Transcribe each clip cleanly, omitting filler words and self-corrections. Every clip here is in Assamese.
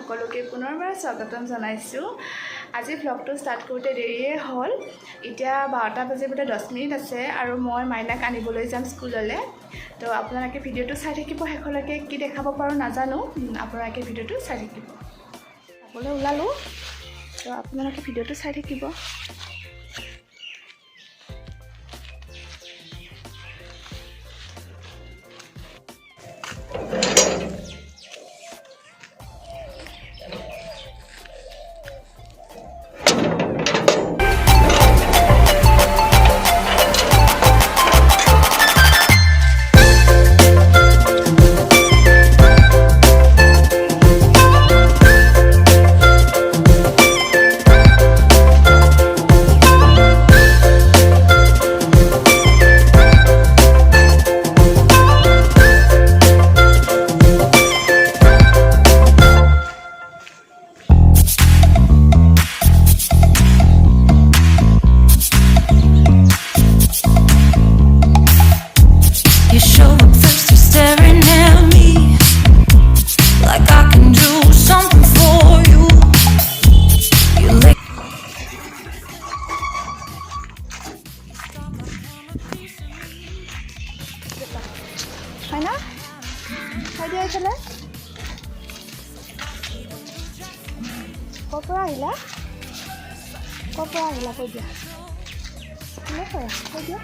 সকলোকে পুনৰবাৰ স্বাগতম জনাইছোঁ। আজি ভ্লগটো ষ্টাৰ্ট কৰোঁতে দেৰিয়ে হ'ল। এতিয়া 12টা বাজিবলৈ 10 মিনিট আছে আৰু মই মাইনাক আনিবলৈ যাম স্কুললৈ। তো আপোনালোকে ভিডিঅ'টো চাই থাকিব শেষলৈকে, কি দেখাব পাৰোঁ নাজানো, আপোনালোকে ভিডিঅ'টো চাই থাকিব। যাবলৈ ওলালোঁ, তো আপোনালোকে ভিডিঅ'টো চাই থাকিব। You show up first, you're staring at me like I can do something for you. You lick. হয় না, চাই দিয়া এইফালে। ক'ৰ পৰা আহিলা, ক'ৰ পৰা আহিলা কৈ দিয়া। স্কুলৰ পৰা কৈ দিয়া।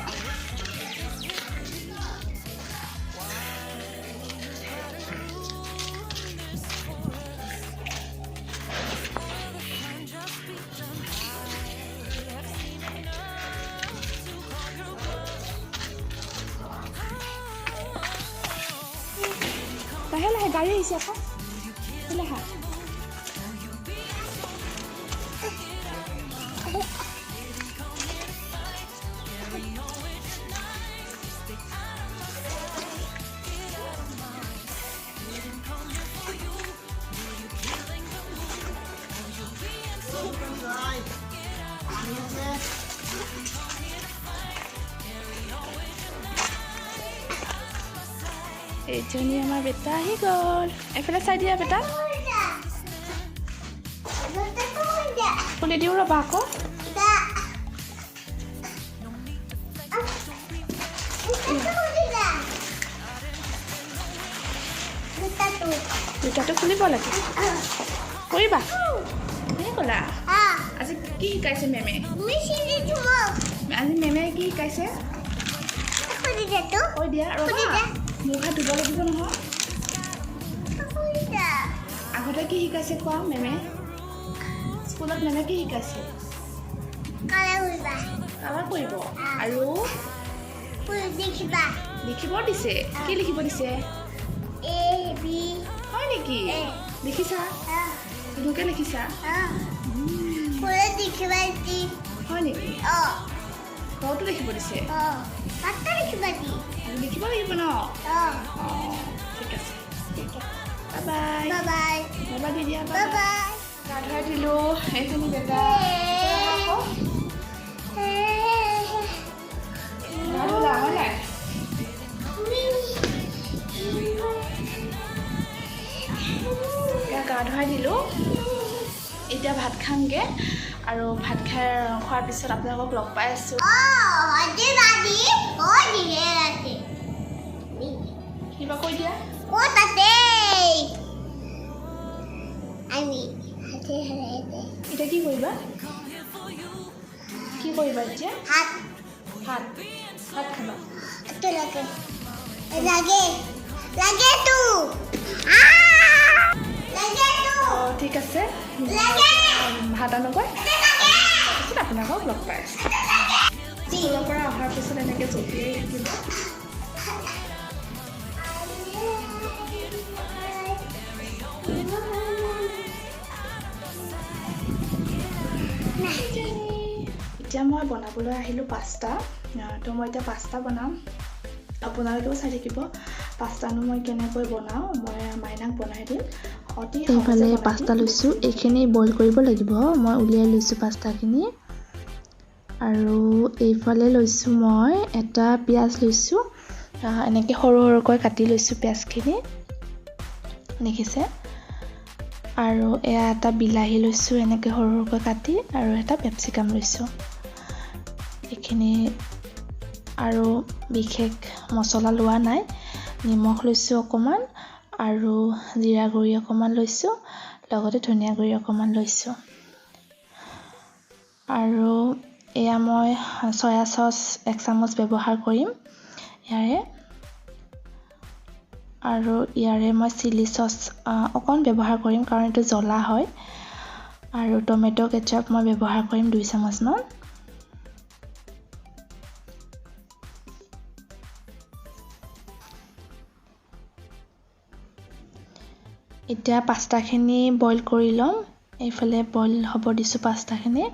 লাহে লাহে গাড়ী আহিছে আকৌ, লাহে। এইজনী আমাৰ বেটা আহি গ'ল। এইফালে চাই দিয়া বেটা, খুলি দিওঁ ৰ'বা আকৌ। জোতাটো খুলিব লাগে, কৰিবা কেনে ক'লা? আজি কি শিকাইছে মেমে? আজি মেমে কি শিকাইছে কৈ দিয়া। ৰ'বা, মুখ হাত ধুব লাগিব নহয়। আগতে কি শিকাইছে কোৱা মেমে? স্কুলত মেমে কি শিকাইছে? কালাৰ কৰিব আৰু লিখিব দিছে। কি লিখিব দিছে? হয় নেকি? লিখিছা? ধুনীয়াকৈ লিখিছা হয় নেকি? ঘৰতো লিখিব দিছে, লিখিব লাগিব ন? অঁ, ঠিক আছে, bye bye. Bye by the দিয়া। Bye bye. গা ধুৱাই দিলোঁ এইখিনি বেটা। গা ধুলা হয় নাই? এতিয়া গা ধুৱাই দিলোঁ, এতিয়া ভাত খামগৈ আৰু ভাত খাই খোৱাৰ পিছত আপোনালোকক লগ পাই আছোঁ। কিবা কৈ দিয়া। এতিয়া কি কৰিবা, কি কৰিবা এতিয়া? ভাত, ভাত খাবা? অঁ, ঠিক আছে, ভাত আনোগৈ, তাৰপিছত আপোনালোকক লগ পাই আছোঁ। স্কুলৰ পৰা অহাৰ পিছত এনেকৈ জঁপিয়াই থাকিব। এতিয়া মই বনাবলৈ আহিলোঁ পাস্তা। তো মই এতিয়া পাস্তা বনাম, আপোনালোকেও চাই থাকিব পাস্তানো মই কেনেকৈ বনাওঁ। মই মাইনাক বনাই দিম অতি সহজে। এইফালে বনাই পাস্তা দিম। লৈছোঁ, এইখিনি বইল কৰিব লাগিব। মই উলিয়াই লৈছোঁ পাস্তাখিনি। আৰু এইফালে লৈছোঁ মই এটা পিঁয়াজ লৈছোঁ, এনেকৈ সৰু সৰুকৈ কাটি লৈছোঁ পিঁয়াজখিনি, দেখিছে। আৰু এয়া এটা বিলাহী লৈছোঁ এনেকৈ সৰু সৰুকৈ কাটি, আৰু এটা পেপচিকাম লৈছোঁ। এইখিনি আৰু বিশেষ মছলা লোৱা নাই। নিমখ লৈছোঁ অকণমান আৰু জিৰা গুড়ি অকণমান লৈছোঁ, লগতে ধনিয়া গুড়ি অকণমান লৈছোঁ। আৰু এয়া মই চয়া চচ 1 চামুচ ব্যৱহাৰ কৰিম ইয়াৰে। আৰু ইয়াৰে মই চিলি চচ অকণ ব্যৱহাৰ কৰিম, কাৰণ এইটো জ্বলা হয়। আৰু টমেট' কেচাপ মই ব্যৱহাৰ কৰিম 2 চামুচমান। এতিয়া পাস্তাখিনি বইল কৰি ল'ম। এইফালে বইল হ'ব দিছোঁ পাস্তাখিনি।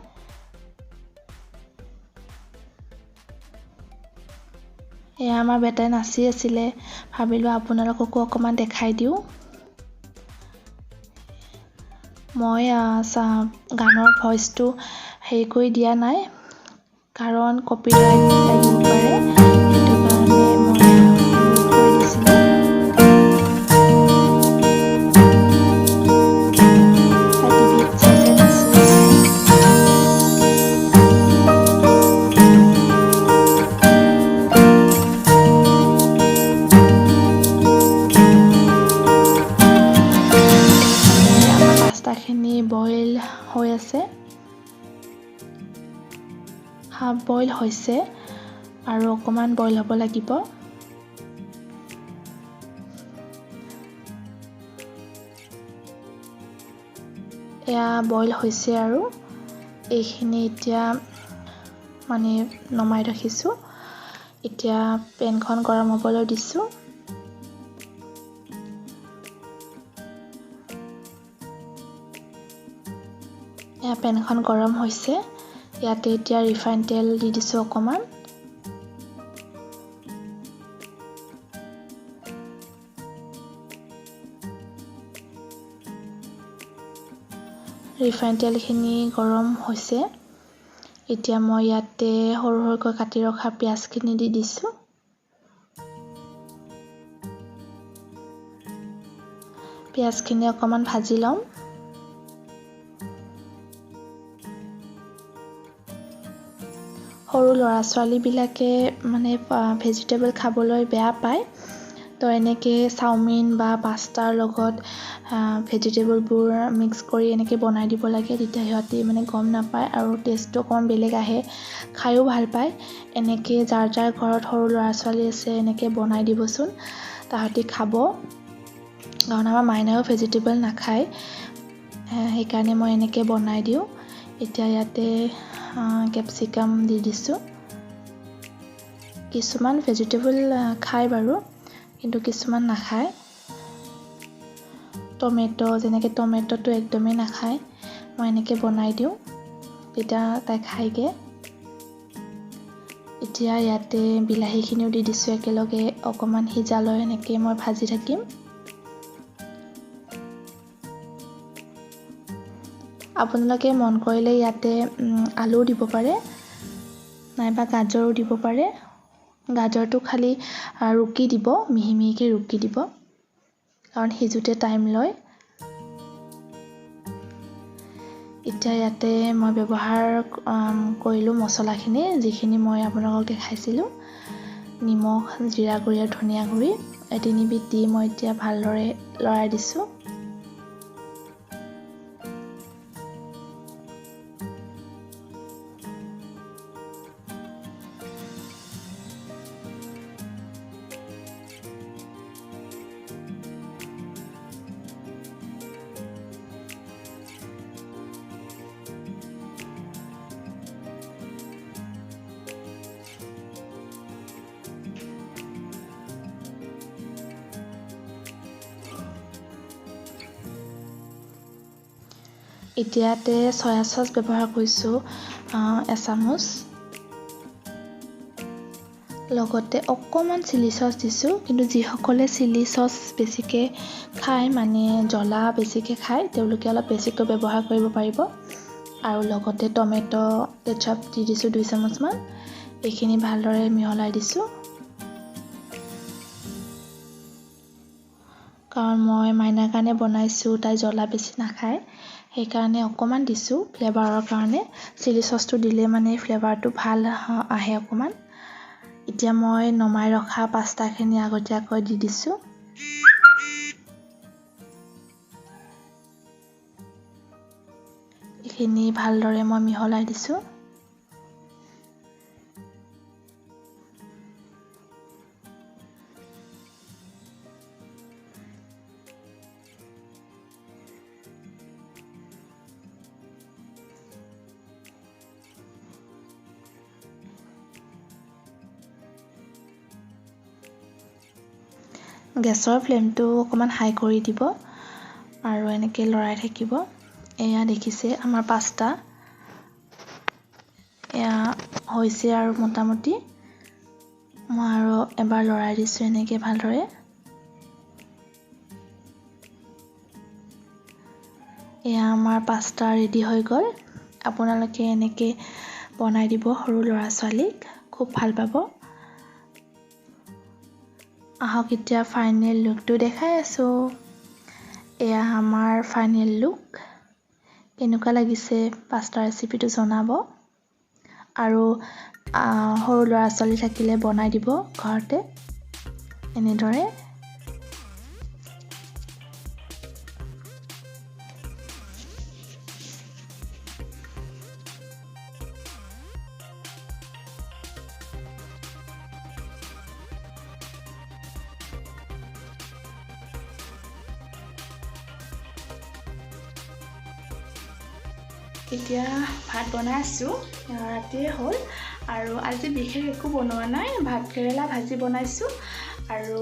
এয়া আমাৰ বেটাই নাচি আছিলে, ভাবিলোঁ আপোনালোককো অকণমান দেখাই দিওঁ। মই গানৰ ভইচটো হেৰি কৰি দিয়া নাই, কাৰণ কপিৰাইট লাগিব পাৰে, সেইটো কাৰণে মই কৰি দিছিলোঁ। পাস্তাখিনি বইল হৈ আছে, হাফ বইল হৈছে আৰু অকণমান বইল হ'ব লাগিব। এয়া বইল হৈছে আৰু এইখিনি এতিয়া মানে নমাই ৰাখিছোঁ। এতিয়া পেনখন গৰম হ'বলৈ দিছোঁ। এয়া পেনখন গৰম হৈছে, ইয়াতে এতিয়া ৰিফাইন তেল দি দিছোঁ অকণমান। ৰিফাইন তেলখিনি গৰম হৈছে। এতিয়া মই ইয়াতে সৰু সৰুকৈ কাটি ৰখা পিঁয়াজখিনি দি দিছোঁ। পিঁয়াজখিনি অকণমান ভাজি ল'ম। সৰু ল'ৰা ছোৱালীবিলাকে মানে ভেজিটেবল খাবলৈ বেয়া পায়, তো এনেকৈ চাওমিন বা পাস্তাৰ লগত ভেজিটেবলবোৰ মিক্স কৰি এনেকৈ বনাই দিব লাগে, তেতিয়া সিহঁতি মানে গম নাপায় আৰু টেষ্টটো অকণমান বেলেগ আহে, খায়ো ভাল পায়। এনেকৈ যাৰ যাৰ ঘৰত সৰু ল'ৰা ছোৱালী আছে এনেকৈ বনাই দিবচোন, তাহাঁতি খাব। কাৰণ আমাৰ মাইনাও ভেজিটেবল নাখায়, সেইকাৰণে মই এনেকৈ বনাই দিওঁ। এতিয়া ইয়াতে কেপচিকাম দি দিছোঁ। কিছুমান ভেজিটেবল খায় বাৰু, কিন্তু কিছুমান নাখায়। টমেট', যেনেকৈ টমেট'টো একদমেই নাখায়, মই এনেকৈ বনাই দিওঁ, তেতিয়া তাই খায়গৈ। এতিয়া ইয়াতে বিলাহীখিনিও দি দিছোঁ একেলগে, অকণমান সিজালৈ এনেকৈ মই ভাজি থাকিম। আপোনালোকে মন কৰিলে ইয়াতে আলুও দিব পাৰে, নাইবা গাজৰো দিব পাৰে। গাজৰটো খালি ৰুকি দিব, মিহি মিহিকৈ ৰুকি দিব, কাৰণ সিজোতে টাইম লয়। এতিয়া ইয়াতে মই ব্যৱহাৰ কৰিলোঁ মছলাখিনি, যিখিনি মই আপোনালোকক দেখাইছিলোঁ, নিমখ, জিৰা গুড়ি আৰু ধনিয়া গুড়ি, এই তিনিবিধ দি মই এতিয়া ভালদৰে লৰাই দিছোঁ। এতিয়াতে চয়া চচ ব্যৱহাৰ কৰিছোঁ এচামুচ, লগতে অকণমান চিলি চচ দিছোঁ। কিন্তু যিসকলে চিলি চচ বেছিকৈ খায়, মানে জ্বলা বেছিকৈ খায়, তেওঁলোকে অলপ বেছিকৈ ব্যৱহাৰ কৰিব পাৰিব। আৰু লগতে টমেট' কেচাপ দি দিছোঁ 2 চামুচমান। এইখিনি ভালদৰে মিহলাই দিছোঁ, কাৰণ মই মাইনাৰ কাৰণে বনাইছোঁ, তাই জ্বলা বেছি নাখায়, সেইকাৰণে অকণমান দিছোঁ ফ্লেভাৰৰ কাৰণে। চিলি চচটো দিলে মানে ফ্লেভাৰটো ভাল আহে অকণমান। এতিয়া মই নমাই ৰখা পাস্তাখিনি আগতীয়াকৈ দি দিছোঁ। এইখিনি ভালদৰে মই মিহলাই দিছোঁ। গেছৰ ফ্লেমটো অকণমান হাই কৰি দিব আৰু এনেকৈ লৰাই থাকিব। এয়া দেখিছে আমাৰ পাস্তা এয়া হৈছে আৰু মোটামুটি। মই আৰু এবাৰ লৰাই দিছোঁ এনেকৈ ভালদৰে। এয়া আমাৰ পাস্তা ৰেডি হৈ গ'ল। আপোনালোকে এনেকৈ বনাই দিব সৰু ল'ৰা ছোৱালীক, খুব ভাল পাব। আহক এতিয়া ফাইনেল লুকটো দেখাই আছোঁ। এয়া আমাৰ ফাইনেল লুক। কেনেকুৱা লাগিছে পাস্তা ৰেচিপিটো জনাব। আৰু সৰু ল'ৰা ছোৱালী থাকিলে বনাই দিব ঘৰতে এনেদৰে। এতিয়া ভাত বনাই আছোঁ, ৰাতিয়ে হ'ল আৰু আজি বিশেষ একো বনোৱা নাই। ভাত কেৰেলা ভাজি বনাইছোঁ আৰু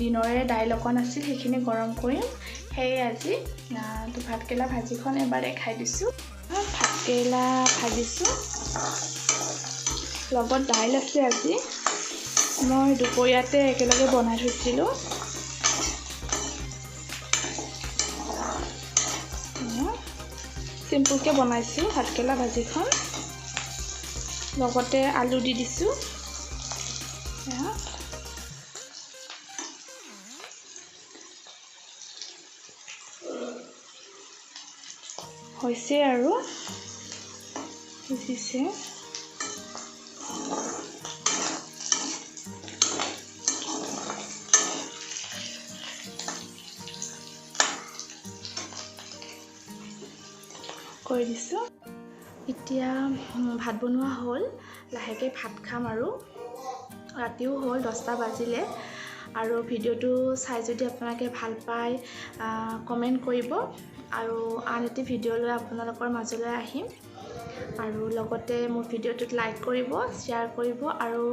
দিনৰে দাইল অকণ আছিল, সেইখিনি গৰম কৰিম। সেয়ে আজি ভাত কেৰেলা ভাজিখন এবাৰ দেখাই দিছোঁ। ভাত কেৰেলা ভাজিছোঁ, লগত দাইল আছে। আজি মই দুপৰীয়াতে একেলগে বনাই থৈছিলোঁ। চিম্পুলকৈ বনাইছোঁ ভাতকেৰেলা ভাজিখন, লগতে আলু দি দিছোঁ। হৈছে আৰু সিজিছে। কৰি দিছোঁ। এতিয়া ভাত বনোৱা হ'ল, লাহেকৈ ভাত খাম আৰু। ৰাতিও হ'ল, 10টা বাজিলে। আৰু ভিডিঅ'টো চাই যদি আপোনালোকে ভাল পায় কমেণ্ট কৰিব, আৰু আন এটি ভিডিঅ' লৈ আপোনালোকৰ মাজলৈ আহিম। আৰু লগতে মোৰ ভিডিঅ'টোত লাইক কৰিব, শ্বেয়াৰ কৰিব, আৰু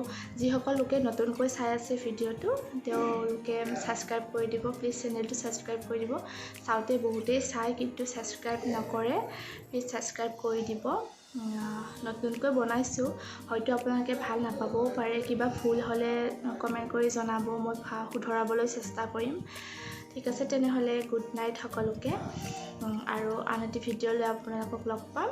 যিসকল লোকে নতুনকৈ চাই আছে ভিডিঅ'টো তেওঁলোকে ছাবস্ক্ৰাইব কৰি দিব। প্লিজ চেনেলটো ছাবস্ক্ৰাইব কৰি দিব। চাওঁতে বহুতেই চায় কিন্তু ছাবস্ক্ৰাইব নকৰে, প্লিজ ছাবস্ক্ৰাইব কৰি দিব। নতুনকৈ বনাইছোঁ, হয়তো আপোনালোকে ভাল নাপাবও পাৰে, কিবা ভুল হ'লে কমেণ্ট কৰি জনাব, মই শুধৰাবলৈ চেষ্টা কৰিম। ঠিক আছে, তেনেহ'লে গুড নাইট সকলোকে, আৰু আন এটি ভিডিঅ' লৈ আপোনালোকক লগ পাম।